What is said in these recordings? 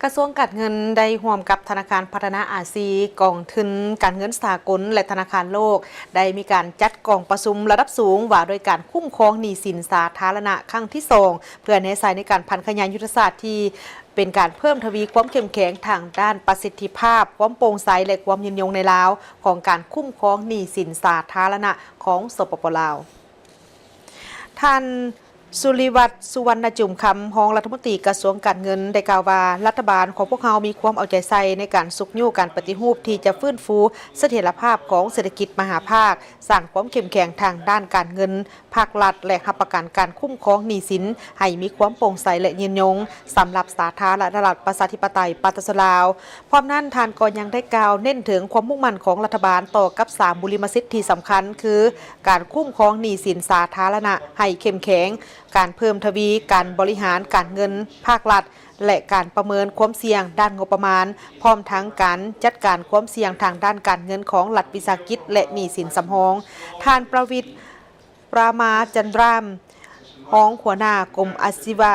ກະຊວງການເງິນໄດ້ຮ່ວມກັບທະນາຄານພັດທະນາອາຊີ, ກອງທຶນການເງິນສາກົນ ແລະ ທະນາຄານໂລກ ໄດ້ມີການຈັດກອງປະຊຸມລະດັບສູງວ່າດ້ວຍການຄຸ້ມຄອງໜີ້ສິນສາທາລະນະຄັ້ງທີສອງ ເພື່ອແນໃສ່ໃນການຜັນຂະຫຍາຍຍຸດທະສາດທີ່ເປັນການເພີ່ມທະວີຄວາມເຂັ້ມແຂງທາງດ້ານປະສິດທິພາບ, ຄວາມໂປ່ງໃສ ແລະ ຄວາມຍືນຍົງໃນລາວຂອງການຄຸ້ມຄອງໜີ້ສິນສາທາລະນະຂອງ ສປປ ລາວ. ທ່ານ ສຸລິວັດ ສຸວັນນະຈຸມຄຳ ຮອງລັດຖະມົນຕີກະຊວງການເງິນ ໄດ້ກ່າວວ່າ ລັດຖະບານຂອງພວກເຮົາມີຄວາມເອົາໃຈໃສ່ໃນການຊຸກຍູ້ການປະຕິຮູບທີ່ຈະຟື້ນຟູສະຖຽນລະພາບຂອງເສດຖະກິດມະຫາພາກ, ສ້າງຄວາມເຂັ້ມແຂງທາງດ້ານການເງິນພາກລັດ ແລະ ຮັບປະກັນການຄຸ້ມຄອງໜີ້ສິນໃຫ້ມີຄວາມໂປ່ງໃສ ແລະ ຍືນຍົງ ສຳລັບສາທາລະນະລັດປະຊາທິປະໄຕປະຊາຊົນລາວ. ພ້ອມນັ້ນ, ທ່ານກໍຍັງໄດ້ກ່າວເນັ້ນເຖິງຄວາມມຸ່ງໝັ້ນຂອງລັດຖະບານຕໍ່ກັບສາມບຸລິມະສິດທີ່ສຳຄັນ ຄື ການຄຸ້ມຄອງໜີ້ສິນສາທາລະນະໃຫ້ເຂັ້ມແຂງ, ການເພີ່ມທະວີການບໍລິຫານການເງິນພາກລັດ ແລະ ການປະເມີນຄວາມສ່ຽງດ້ານງົບປະມານ, ພ້ອມທັງການຈັດການຄວາມສ່ຽງທາງດ້ານການເງິນຂອງລັດວິສາຫະກິດ ແລະ ໜີ້ສິນສຳຮອງ. ທ່ານ ປະວິດ ປຣາມາຈັນດຣາມ ຮອງຫົວໜ້າກົມອາຊີວະ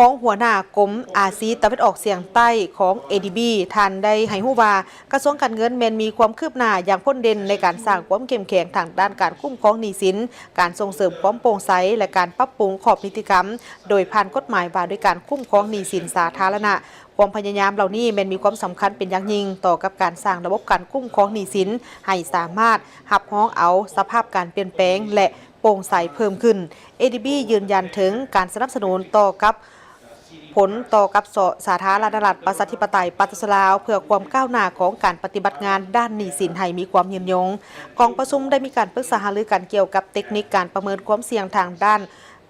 ຮອງຫົວໜ້າກົມອາຊີຕາເວັນອອກສຽງໃຕ້ຂອງ ເອດີບີ ທ່ານໄດ້ໃຫ້ຮູ້ວ່າ ກະຊວງການເງິນແມ່ນມີຄວາມຄືບໜ້າຢ່າງພົ້ນເດັ່ນໃນການສ້າງຄວາມເຂັ້ມແຂງທາງດ້ານການຄຸ້ມຄອງໜີ້ສິນ, ການສົ່ງເສີມຄວາມໂປ່ງໃສ ແລະ ການປັບປຸງຂອບນິຕິກຳໂດຍຜ່ານກົດໝາຍວ່າດ້ວຍການຄຸ້ມຄອງໜີ້ສິນສາທາລະນະ. ຄວາມພະຍາຍາມເຫຼົ່ານີ້ແມ່ນມີຄວາມສຳຄັນເປັນຢ່າງຍິ່ງຕໍ່ກັບການສ້າງລະບົບການຄຸ້ມຄອງໜີ້ສິນໃຫ້ສາມາດຮັບຮອງເອົາສະພາບການປ່ຽນແປງ ແລະ ໂປ່ງໃສເພີ່ມຂຶ້ນ. ເອດີບີ ຢືນຢັນເຖິງການສະໜັບສະໜູນຕໍ່ກັບ ຜົນຕໍ່ກັບສາທາລະນະລັດປະຊາທິປະໄຕປະຊາຊົນລາວ ເພື່ອຄວາມກ້າວໜ້າຂອງການປະຕິບັດງານດ້ານໜີ້ສິນໃຫ້ມີຄວາມຍືນຍົງ. ກອງປະຊຸມໄດ້ມີການປຶກສາຫາລືກັນກ່ຽວກັບເຕັກນິກການປະເມີນຄວາມສ່ຽງທາງດ້ານ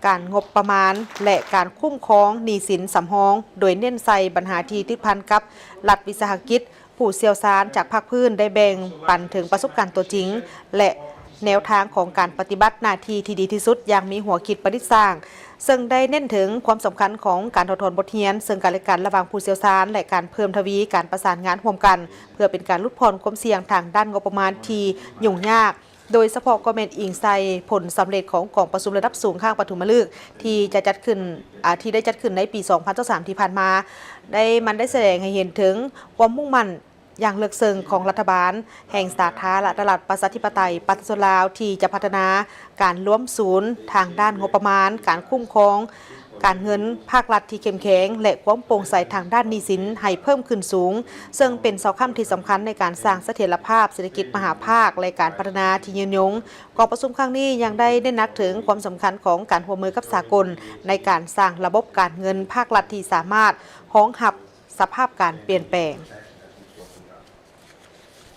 ການງົບປະມານ ແລະ ການຄຸ້ມຄອງໜີ້ສິນສຳຮອງ, ໂດຍເນັ້ນໃສ່ບັນຫາທີ່ຕິດພັນກັບລັດວິສາຫະກິດ, ຜູ້ຊ່ຽວຊານຈາກພາກພື້ນໄດ້ແບ່ງປັນເຖິງປະສົບການຕົວຈິງ ແລະ ແນວທາງຂອງການປະຕິບັດໜ້າທີ່ທີ່ດີທີ່ສຸດຢ່າງມີຫົວຄິດປະດິດສ້າງ, ເຊິ່ງໄດ້ເນັ້ນເຖິງຄວາມສຳຄັນຂອງການຖອດຖອນບົດຮຽນເຊິ່ງກັນແລະກັນລະຫວ່າງຜູ້ຊ່ຽວຊານ ແລະ ການເພີ່ມທະວີການປະສານງານຮ່ວມກັນ ເພື່ອເປັນການຫຼຸດຜ່ອນຄວາມສ່ຽງທາງດ້ານງົບປະມານທີ່ຫຍຸ້ງຍາກ, ໂດຍສະເພາະກໍແມ່ນອີງໃສ່ຜົນສຳເລັດຂອງກອງປະຊຸມລະດັບສູງຄັ້ງປະຖົມມະລຶກທີ່ຈະຈັດຂຶ້ນ ອາ ທີ່ໄດ້ຈັດຂຶ້ນໃນປີສອງພັນຊາວສາມທີ່ຜ່ານມາ, ໄດ້ ມັນໄດ້ສະແດງໃຫ້ເຫັນເຖິງຄວາມມຸ່ງໝັ້ນ ຢ່າງເລິກເຊິ່ງຂອງລັດຖະບານແຫ່ງສາທາລະນະລັດປະຊາທິປະໄຕປະຊາຊົນລາວ ທີ່ຈະພັດທະນາການລວມສູນທາງດ້ານງົບປະມານ, ການຄຸ້ມຄອງການເງິນພາກລັດທີ່ເຂັ້ມແຂງ ແລະ ຄວາມໂປ່ງໃສທາງດ້ານໜີ້ສິນໃຫ້ເພີ່ມຂຶ້ນສູງ, ເຊິ່ງເປັນເສົາຄ້ຳທີ່ສຳຄັນໃນການສ້າງສະຖຽນລະພາບເສດຖະກິດມະຫາພາກ ແລະ ການພັດທະນາທີ່ຍືນຍົງ. ກອງປະຊຸມຄັ້ງນີ້ຍັງໄດ້ເນັ້ນໜັກເຖິງຄວາມສຳຄັນຂອງການຮ່ວມມືກັບສາກົນ ໃນການສ້າງລະບົບການເງິນພາກລັດທີ່ສາມາດຮອງຮັບ ສະພາບການປ່ຽນແປງ.